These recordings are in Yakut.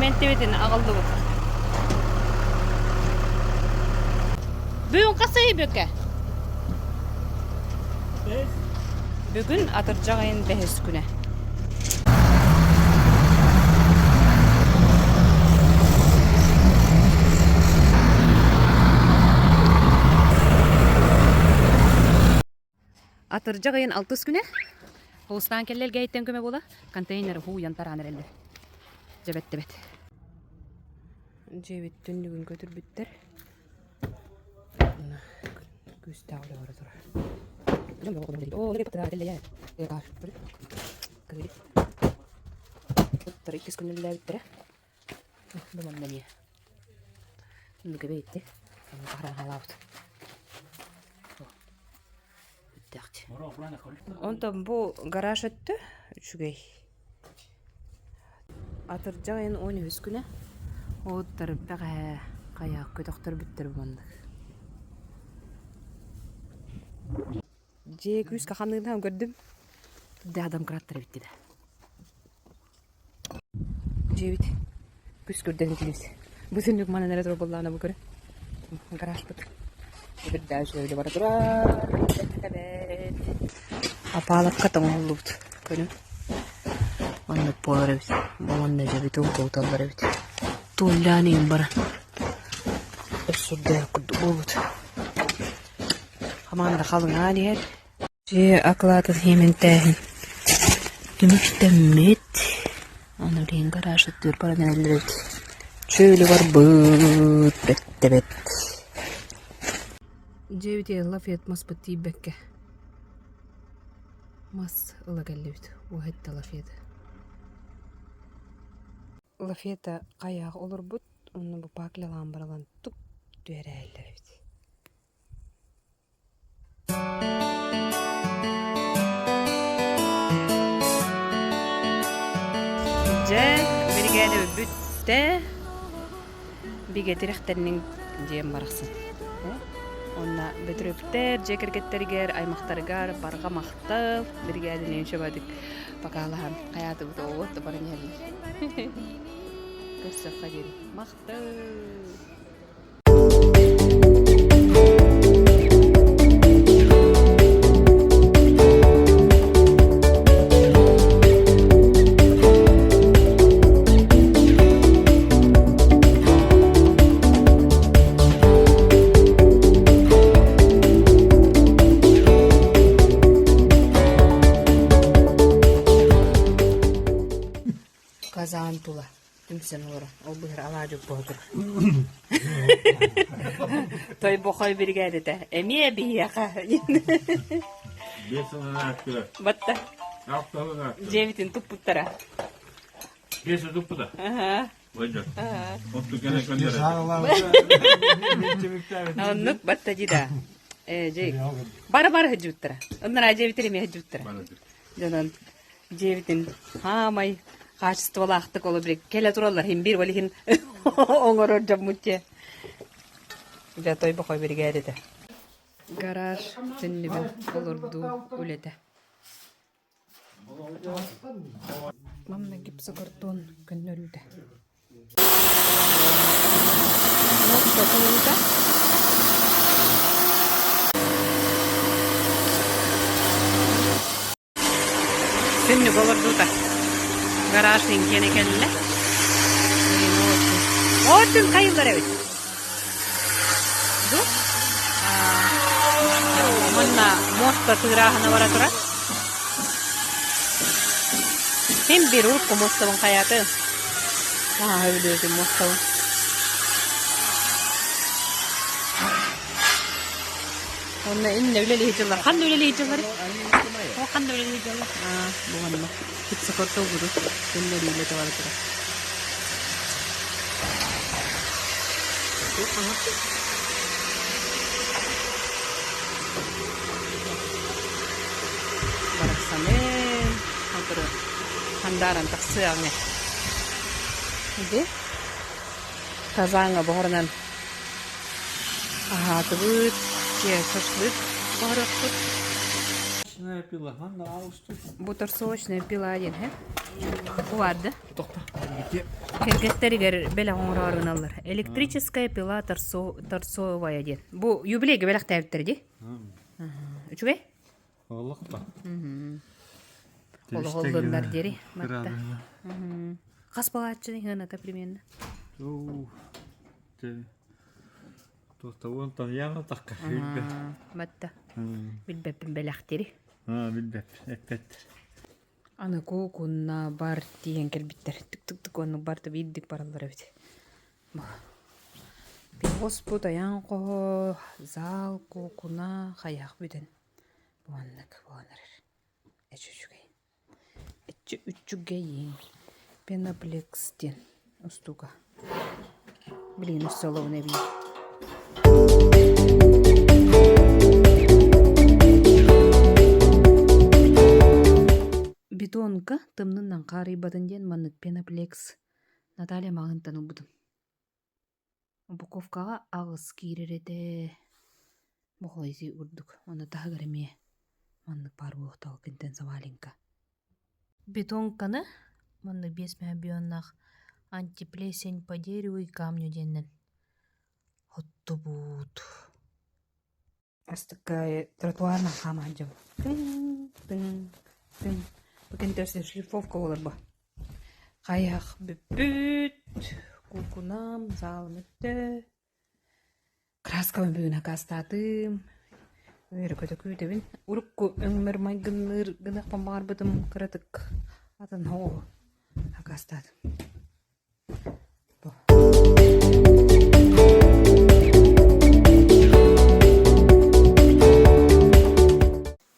Сиэмэнтибитин аҕаллыбыт. Бүгүн хас ый бүкэ? Бүгүн атырдьах ыйын бэһис күнэ. Атырдьах ыйын алтыс күнэ Холустаан кэллэ элгээйиттэн көмө буола контейнеры һууйан тараан эрэллэр. Дьэбэт-тэбэт. Дьиэбит түннүгүн көтүрбүттэр. Күүстээх үлэ бара турар. Иккис күн үлэлээбиттэрэ. Бу манна эмиэ. Нүгэ бэйти. Хараҥалаабыт. Онтон бу гараж өттө үчүгэй. Атырдьах ыйын 13 күнэ. Уоттар бэҕэһээ хайаах көтөхтөрбүттэр маннык. Дьиэ күүскэ ханыылаан көрдүм. Дэ домкраттар эбит да. Дьиэбит күс көрдөн этилибит. Бу түннүк манан эрэ турар буоллаҕына бу көрө. Гаражпыт. Бирдээ үчүгэй бара турар. Апаалапка тоҥоһуллубут. Көрүҥ. Оннук буолар эбит. Уонна дьэбит ууталлар эбит. Туоллаан иһин баран. Өссүрдээх курдук буолбут. Хамаанда халыҥаан иһэр. Дьиэ акылаатын сиэмэнтээһин түмүктэммит. Аны билигин гараж өттүгэр баран эрэллэр эбит. Чүөлү барбыт, бэттэ бэт. Дьиэбитигэр лафет маспыт тиийбэккэ мас ыла кэллибит. Уоһэтте лафеты. Лафета хайаах олорбут, онно бу паклялаан баралан тук түһэрээллэр эбит. Дьэ, биригээдэ бүттэ. Бигэ тирэхтэринин дьиэм барахсан. Онно Бөтүрүөптэр дьиэ кэргэттэригэр, аймахтарыгар барҕа махтал. Биригээдэни үчүгэйдик покалаһан хайаатыбыт оҕот да баран иһэллэр. Көрсөххө диэри. Махтал! Казан тула түмсэн олорор. Ол быһыр алаадьы буола турар. Тойбохой биригээдэтэ. Эмиэ биһиэхэ. Биэс сылын Батта. Алта сылын Дьиэбитин туппуттара. Биэс туппута. Аха. Отту кэлэ көннөрө. Оннук батта дии Э, дьэ. Бары бары сылдьыбыттара. Оннор дьиэбитин эмиэ сылдьыбыттара. Дьонон дьиэбитин хаамай хаачыстыбалаахтык оло били кэлэ тураллар иһин биир ол иһин оҥорор дьоммут дьэ. Дьэ тойбохой биригээдэтэ. Гараж түннүгүн олордуу үлэтэ. Манна гипсокартон көннөрүүтэ. Муоста Түннүк олордуута. Гараж иҥкиэнэ кэллэ. Оттун хайыллар эбит. Бу манна муоста тыырааһына бара турар. Син биир урукку муостабын хайаатын. Наһаа сөбүлүүрүм муостабын. Онно иннэ үлэлии сылдьаллар. Ханна үлэлии сылдьаллар? О, ханна үлэлии сылдьаллар? Аа, бу манна. Пиццакорто угуру. Көннөрүүлэ бара турар. Барахсаным. Отыру хандааран тахсыаҕыҥ Иди. Казаҥҥа буһарынан аһаатыбыт, чэ, шашлык буһарыахпыт. пила, манна усту. Бу торсовочная пила диэн һэ. Бу баар да? Тохто. Кэргэттэригэр бэлэх оҥороору гыналлар. Электрическая пила торцовая диэн. Бу юбилейга бэлэхтээбиттэр дии. Үчүгэй? Олох ба. Олоҕоллуннар диэри. Матта. Хас балааччыны ыаната примерно? Туохтан яна такка билбэт. Матта. Билбэппин бэлэхтири. Билбэп, эппэт. Аны куукунна бар тиийэн кэлбиттэр. Тык-тык-тык оннук барда биирдик бараллар эбит. Хоспут айаан хоһо, зал, куукуна, хайах бүтэн. Буоннук буолан эрэр. Эчи үчүгэй. Эчи үчүгэйин. Пеноплекс диэн устууга. Билигин өссө олоҕун эбии. Бетонка тымнынан хаарыйбатын диэн маннык пеноплекс Наталья маҕантан ылбытым. Упаковкаҕа аҕыс киирэр этэ. Бохолойсуй курдук. Уонна таһыгар эмиэ маннык баар буолуохтаах кинтэн заваленка. Бетонканы маннык 5 объемнаах антиплесень по дереву и камню диэннэн оттубут. Астыкка тротуарынан хаама сылдьабын. Тыҥ, тыҥ, тыҥ. Бу кэнтэрсэ шлифовка буолар бу. Хайах бүппүт, куукунам, залым өттө. Краскабын бүгүн акаастаатым. Үөрэ-көтө күүтэбин. Урукку өҥмөр майгынныыр гыныахпын баҕарбытым кыратык атын оҕо акаастаатым.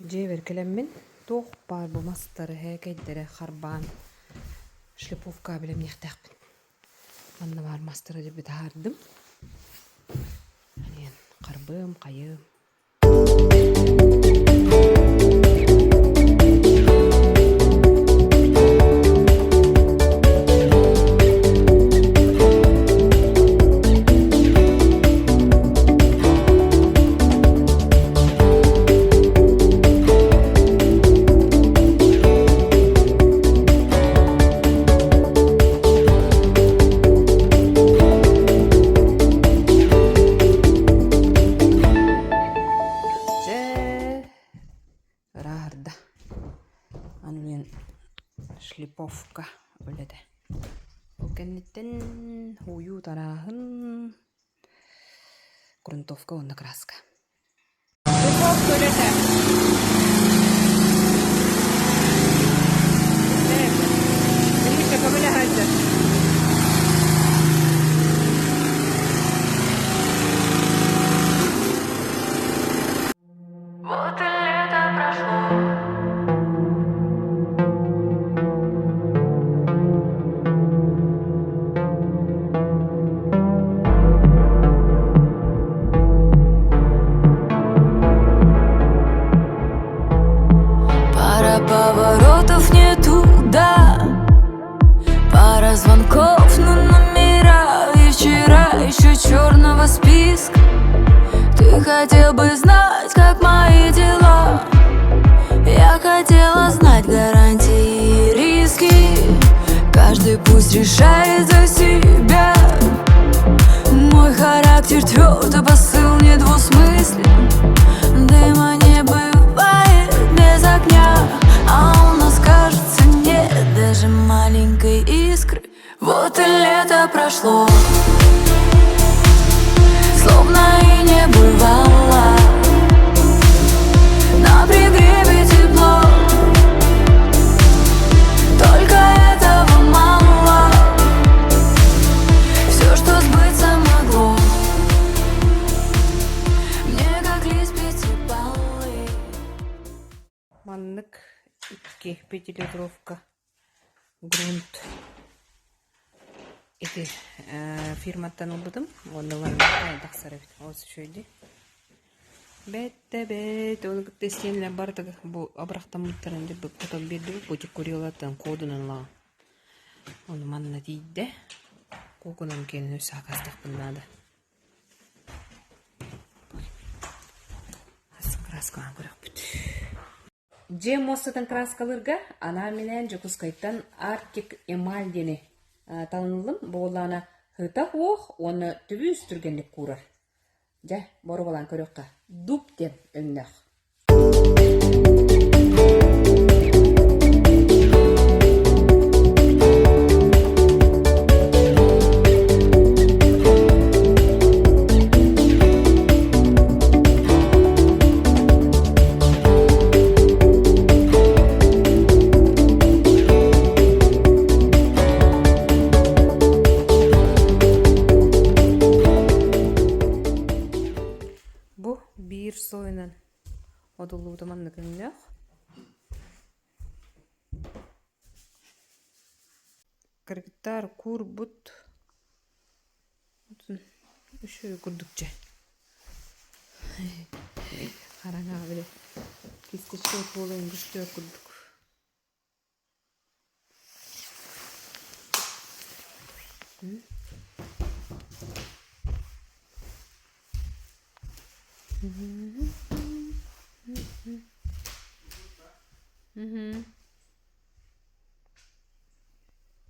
Дьиэбэр кэлэммин туох баар бу мастары һээкэйдэрэ харбаан шлифовка бэлэмниэхтээхпин. Манна баар мастары дьэ таһаардым. Диэн харбыам, хайыам. Дьэ, ырааһырда. Аны мин шлиповка үлэтэ. Ол кэнниттэн һууйуу тарааһын, грунтовка уонна краска. Шлиповка үлэтэ. Миша көмөлөһөөччү. Вот и лето прошло. Пара поворотов не туда, Пара звонков на номера И вчера еще черного списка Ты хотел бы знать, как мои дела Я хотела знать гарантии и риски Каждый пусть решает за себя Мой характер тверд, а посыл недвусмыслен Дыма не бывает без огня А у нас, кажется, нет даже маленькой искры Вот и лето прошло Словно и не бывало На пригребе тепло Только этого мало Все, что сбыться могло Мне как лист пятипалый Маннык икки пятилитровка грунт ити фирматтан ылбытым уонна ылан тахсар эбит ол үчүгэй Бэт да бэт, ону кытта истиэнэлэр барыта бу абырахтаммыттарын дьэ хотон биэрдибит бу курилаттан кодунан ылаҕын. Ону манна тиийдэ. Куукунам киэнин өссө сакаастахпын наада. Краскалаан көрөхпүт. Дьиэ муостатын кырааскалыырга анаан-минээн Дьокуускайтан Арктик Эмаль диэни талыныллым. Буоллаҕына сыта суох уонна түбүүс түргэнник куурар. Дьэ, боруобалаан көрүөххэ. Дуб диэн өҥнөөх. Бу биир суойунан одуллубута маннык өҥнөөх. Кыргыттар куурбут Үчүгэй курдук дьэ. Хараҥаҕа били кистиччэ буолан көстүөх курдук.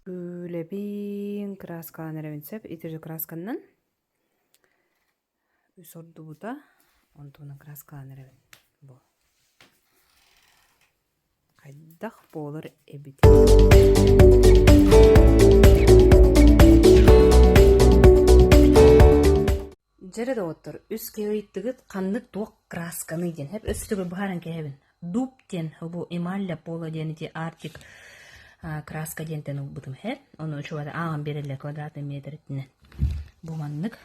Үлэбин кырааскалаан эрэбин сөп. Ити кыраасканнан үс ордубута. Онтуонан кырааскалаан эрэбин. Бу. Хайдах буолар эбит. Дьэрэ доҕоттор, үс киһи ыйыттыгыт ханнык туох красканый диэн. Эп өстүгү быһааран кэһэбин. Дуб диэн бу эмаль пола диэн ити Арктик краска диэнтэн ылбытым һэ. Ону учугата ааҕан биэрэллэр квадратный метр итинэн. Бу маннык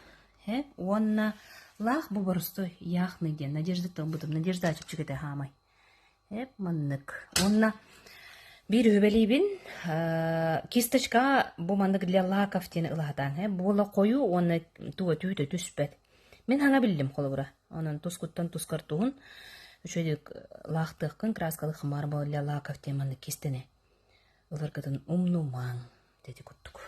һэ. Уонна лаах бу боростой яхный диэн Надежда ылбытым. Надежда чэпчэкитэ хаамай. Эп маннык. Уонна биир үһүбэлиибин кисточка бу маннык для лаков диэн ылаһатаан э буола хойуу уонна туга түүтэ түспэт. Мин хаҥа биллим холобура. Онон тускуттан тускар туһун үчүгэйдик лаахтыаххын краскалыаххын баар буола для лаков диэн маннык кистэни ыларгытын умнумаҥ дети курдук.